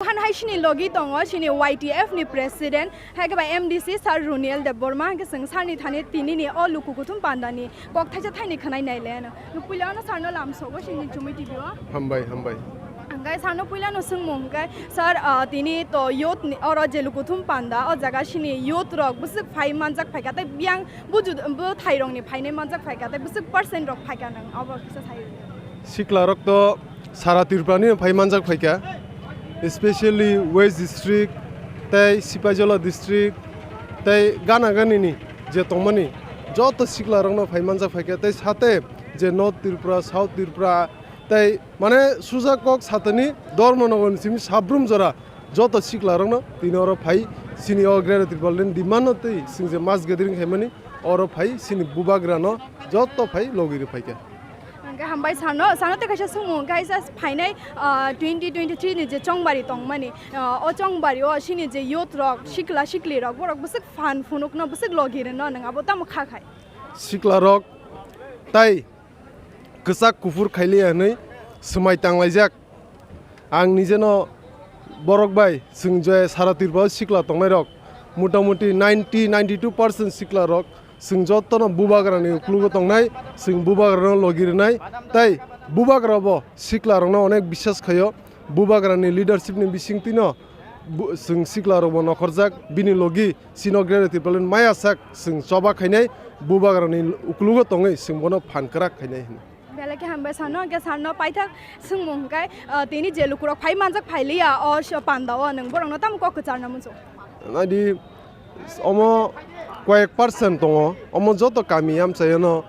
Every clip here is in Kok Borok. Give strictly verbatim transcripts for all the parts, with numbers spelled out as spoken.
Buhan hai sini logi tongo, sini Y T F ni president, hai khe ba M D C sir Runiel Debbarma, hai khe chwng sir ni thani tini ni o luku kuthum panda ni kok thaisa thaini khwnai nai le ano. Puila ano sir no lamsogo sini Chumui T V o. Hambai, hambai. Hwnkhe sir no puila no swngmung hwnkhe, sir, ah, tini to youth ni oro je luku kuthum panda, o jaga sini youth rok bwswk phai manjak phaikha tei biyang buju, bwthai rok ni phainai manjak phaikha tei bwswk percent rok phaikha nwng obo kisa sai. Sikla rok to sara Tripura ni phai manjak phaikha, especially West District tei Sipaijola District tei gana gani ni je tongmani joto sikla rok no phai manjak phaikha tei sate je North Tripura, South Tripura tei mane suja kok satani Dharmanagar ni simi sabrum jora joto sikla rok no tini oro phai sini o Greater Tipraland ni demand no tei sing je mass gathering khaimani oro phai sini bubagra no joto phai logi rw phaikha. Hwnkhe hambai sano, sano tei kaisa swngmung, kaisa phainai, ah, twenty twenty-three ni je chongbari tongmani, ah, o chongbari o sini je youth rok, sikla sikli rok, borok bwswk phan phunukno, bwswk logi rwno, nwng abo tamo kha khai? Sikla rok tai kwchak kuphur khailiya hwnwi swmai tanglaijak. Ang nijeno borok bai chwng je sara Tripura o sikla tongnai rok, motamuti ninety, ninety two percent sikla rok chwng jotono bubagra ni uklugo tongnai, chwng bubagra no logi rwnai, tai bubagra bo sikla rok no onek biswas khaio, bubagra ni leadership ni bisingtwi no bu-, chwng sikla rok bo nokhorjak, bini logi chini o Greater Tipraland maya sak chwng choba khainai, bubagra ni uklugo tongwi chwng bono phan kwrak khainai hwnwi. Belai khe hambai sano, hwnkhe sano paithak swngmung hwnkhe, ah, tini je lukurok phai manjak phailiya o s-, panda o nwng borokno tamo kok kwcharna muchung? Naidi omo koyek percent tongo, omo joto kami amchaio no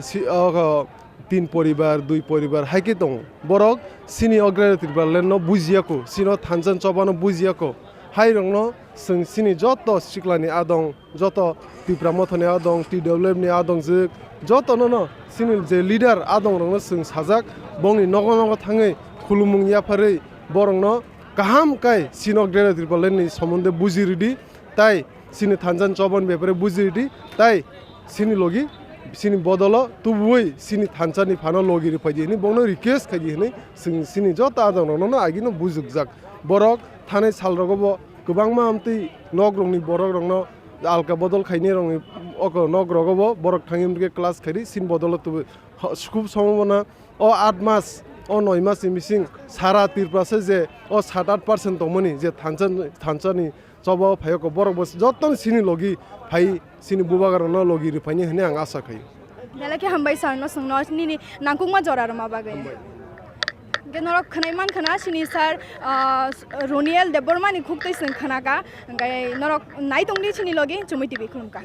si-, o, tin poribar, dui poribar hai khe tongo. Borok chini o Greater Tipraland no bujiya kho, chini o thansa choba no bujiya kho. Hai rok no chwng chini joto sikla ni adong, joto Tipra Motha ni adong, T W F ni adong jwk, joto no no chini je leader adong rok no chwng sajak, bongni nogo nogo thangwi khulumung yapharwi borok no kaham kai chini o Greater Tipraland ni somonde buji rwdi, tai chini thansa ni choba ni bepare buji rwdi, tai chini logi chini bodolo tubuwi chini thansa ni phano logi rwphaidi hwnwi bongno request khaidi hwnwi chwng chini joto adong rok no no agino bujukjak. Borok thanai sal rogo bo kwbangma amtwi nok rokni borok rokno alka bodol khainai rokni oko nok rogo bo borok thangwi mrwkhe class khaidi chini bodolo tubu. Ho-, khub somobona o aat mas, o noi mas ni bising sara Tripura se je o sat aat percent tongmani je thansa, thansa ni choba o phaio kho, borok bo joto ni chini logi phai chini bubagra no logi rwphaini hwnwi ang asa khaio. Belai khe hambai sir no chwngno nini nangkukma jora rwma bagwi. Hambai. Hwnkhe norok khwnai mankha na chini sir, ah, Roniel Debbarma ni khuktwi chwng khnakha, hwnkhe norok nai tongdi chini logi Chumui T V khulumkha.